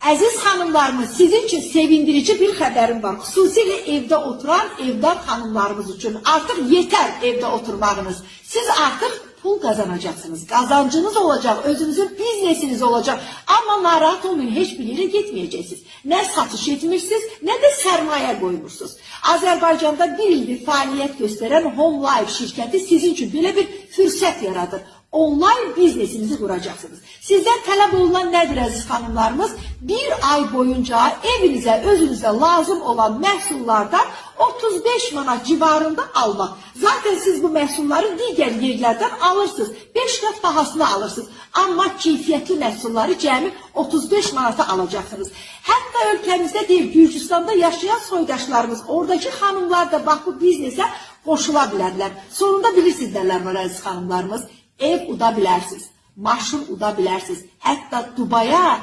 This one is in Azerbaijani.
Əziz xanımlarımız, sizin üçün sevindirici bir xəbərim var. Xüsusilə evdə oturan evdar xanımlarımız üçün. Artıq yetər evdə oturmağınız. Siz artıq pul qazanacaqsınız. Qazancınız olacaq, özünüzün biznesiniz olacaq. Amma narahat olmayın, heç bir yerə getməyəcəksiniz. Nə satış etmirsiniz, nə də sərmayə qoymursunuz. Azərbaycanda bir ildir fəaliyyət göstərən Home Life şirkəti sizin üçün belə bir fürsət yaradır. Online biznesinizi quracaqsınız. Sizdən tələb olunan nədir, əziz xanımlarımız? Bir ay boyunca evinizə, özünüzə lazım olan məhsullardan 35 manat civarında almaq. Zaten siz bu məhsulları digər yerlərdən alırsınız. 5 qat bahasına alırsınız. Amma keyfiyyətli məhsulları cəmi 35 manata alacaqsınız. Hətta ölkəmizdə deyil, Gürcüstanda yaşayan soydaşlarımız, oradakı xanımlar da bax bu biznesə qoşula bilərlər. Sonunda bilirsiniz nələr var, əziz xanımlarımız. Ev uda bilərsiniz, maşın uda bilərsiniz. Hətta Dubaya.